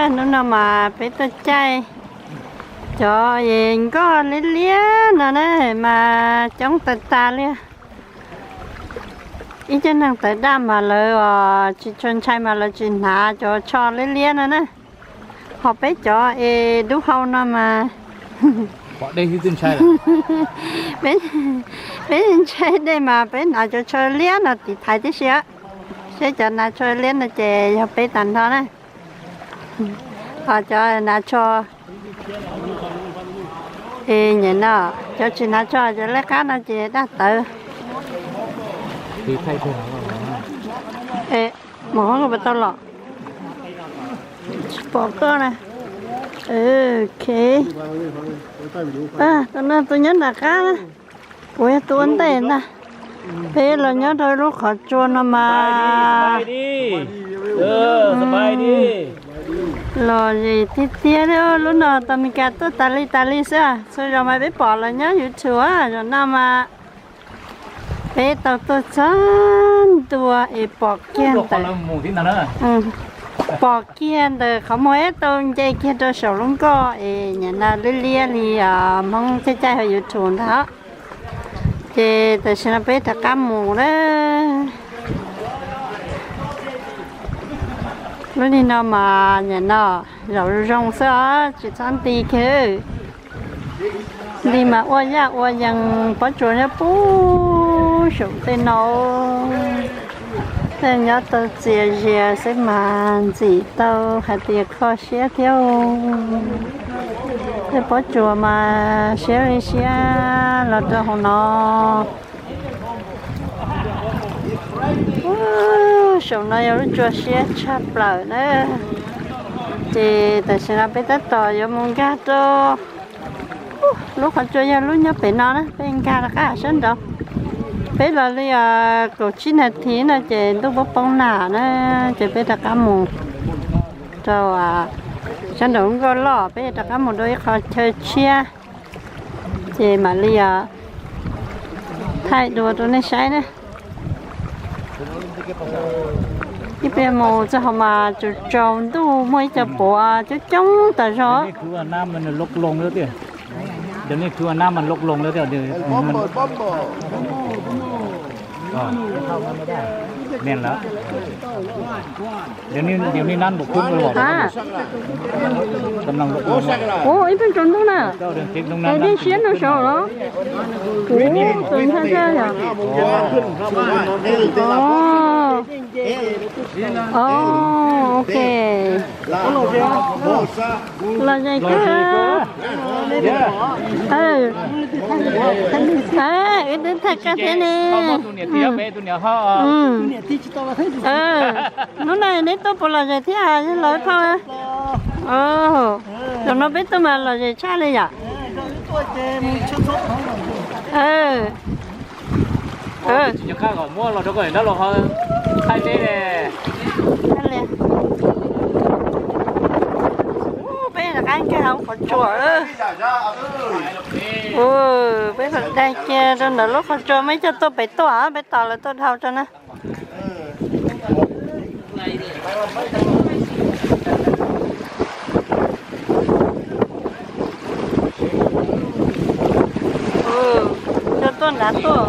Hnub no mas peb tuaj caij cov es nkoj liab liab no na mas coob tag tag li. Ib cov neeg tawv daj mas lawv tsis tshua ntshai mas lawv tsis hnav cov tsho liab liab no na. Ho peb cov es dub hau no mas peb ntshai dej mas peb hnav cov tsho liab no tiv thaiv tib si. Seb cov hnav tsho liab no ces yog peb tag nrho na. Ho cov hnav tsho es nyem no, cov tsis hnav tsho cov laj qab no ces daj tawv. Mus hoob pas tau los? Tsis pom koj na. Ok. Tus nyob nram qab na, kuv yog tus ua ntej ntag. Peb los nyob rau lub qhov tsua no mas los zem tiag tiag li. Lub no tau Meskas tuaj tas li tas li xwb. Txhua zaus mas peb pom los nyob YouTube zaum no mas peb tau tuaj txog ntua es pom kiag ntawm, pom kiag ntawm qhov muag es tau nce kiag rau saum lub nkoj es nyem no liab liab li Hmoob caij caij hauv YouTube ntag. Ces tam sim no peb rov qab mus na. Lub li no mas nyem no zaum zoo xwb os, tsis txhob nti kiag. Nti mas ua yaj ua yees pob tsuas nyob puag saum tej no. Tej nyob tau txias zias xwb mas ntxim tau hais tias kho siab thiab. Tej pob tsuas mas siab li siab los rau hauv no. Saum no yog lub tsua siab tshaj plaws na. Ces tam sim no peb tab tom yuav mus nkag rau lub qhov tsua yog lub nyob pem no na, peb nkag rov qab sab nraud. Peb los li kaum tsib nas this no ces ntuj poob poob nag na, ces peb rov qab mus rau sab nraud nkauj loj, peb rov qab mus rau ib qho chaw tshiab, ces mam li thaij dua rau nej saib na. Ib pliag mus txog hauv mas tsaus tsaus ntuj muaj ib co puav coob coob tas zog. Ua ib pliag tsaus ntuj na, es dej siab no saud los? Kuv tus ntxhais yog. Ok. Los zem kawg. Wb twb thaij koj thiab ne. Hnub no neb tuaj puas lom zem thiab yog los ib phau? Zaum no peb tuaj mas lom zem tshaj li yom. Peb rov qab nkag hauv qhov tsua. Peb daig kiag rau ntawm lub qhov tsua, muaj ib co tuaj pem tuaj, peb tos lawv tuaj dhau tso na. Cov tuaj nrad tuaj.